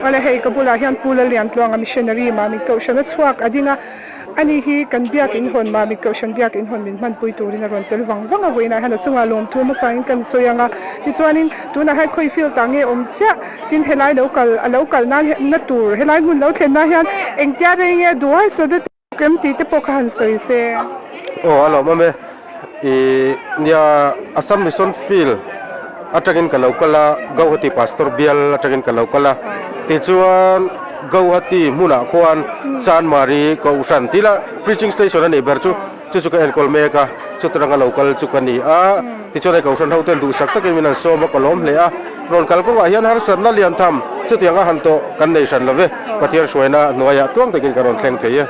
Awle hei ka bulah hian Pu Lalliantluanga missionary Mamit Kohhran a chhuak a ding a, ani hi kan biak in hawn Mamit Kohhran biak in hawn min hmanpui turin a rawn tel vang vang a, vawiinah hian a chungah lawmthu hmasain kan sawi ang a, tichuanin tunah hian khawi field ah nge awm chiah tin helai lo kal a lo kal nan na tur helai hmun lo thlen na hian engtia rei nge duai saw Kem tih te pawh kha han sawi se. Aw a lawmawm e. Ih nia Assam Mission Field atangin ka lo kal a, Gauhati Pastor bial atangin ka lo kal a. Tichuan Gauhati hmunah khuan Chanmari Kohhran tih lah preaching station a nih ber chu chu chu ka enkawl mek a, chutiranga lo kal chu ka ni a. Tichuan hei Kohhran hoten duhsak takin min han sawm a, ka lawm hle a. Rawn kal kawngah hian harsatna lian tham chutiang a han tawh kan nei hran lo ve. Pathian hruaina hnuaiah tuang takin ka rawn thleng thei e.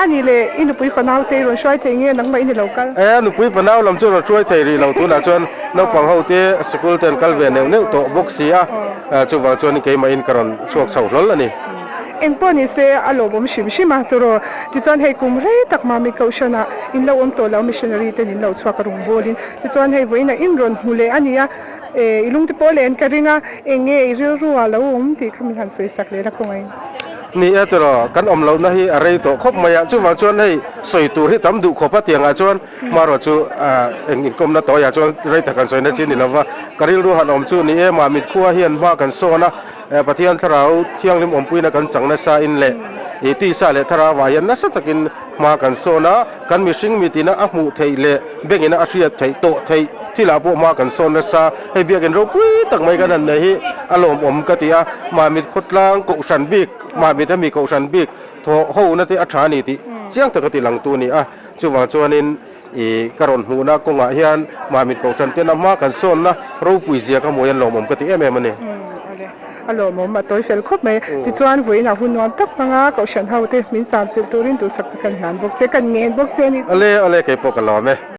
A nih le, i nupui fanau te i rawn hruai thei nge nangmah i ni lo kal? E, nupui fanau lam chu rawn hruai thei rih lo. Tunah chuan naupang ho te sikul te an kal ve neuh neuh tawh bawk si a, chuvang chuan keimahin ka rawn chhuak chho hlawl a ni. Eng pawh ni se a lawmawm hrim hrim a tawraw. Tichuan hei kum rei tak Mami Kohhranah in lo awm tawh lo missionary ten in lo chhuak a rawng bawlin. Tichuan hei vawiinah in rawn hmu leh a ni a. E, i lungte pawh len ka ring a, eng nge i rilru ah lo awm tih kha min han sawi sak leh la khawngaih. Ni e tiraw, kan awm lohna hi a rei tawh khawp mai a, chuvang chuan hei sawi tur hi tam duh khawp a tiangah chuan hmarawh chu eng inkawmna tawiah chuan rei tak han sawina chi a ni lova, ka rilru han awm chu ni e mah mitkhua hian hma kan sawn a, Pathian thlarau thianghlim awmpuina kan chang nasa in leh i tisa leh thlarau ah hian nasa takin hma kan sawn a, kan mihring mitina a hmuh theih leh bengina a hriat theih tawh theih thilah pawh hma kan sawn nasa. Hei biakin ropui tak mai kan han nei hi a lawmawm ka ti a, Mamit khawtlang kohhran bik, Mamit ami kohhran bik thawh hona te a tha a ni tih chiang taka ti langtu a ni a, chuvang chuanin i ka rawn hmuhna kawngah hian Mamit kohhran tena hma kan sawnna ropui zia ka hmuh hian lawmawm ka ti em em a ni. A lawmawm a tawi fel khawp mai. Tichuan vawiinah hun nuam tak hmanga kohhran ho te min cham chilh turin duhsak te kan hlan bawk che, kan ngen bawk che a ni. Awle awle keipawh ka lawm e.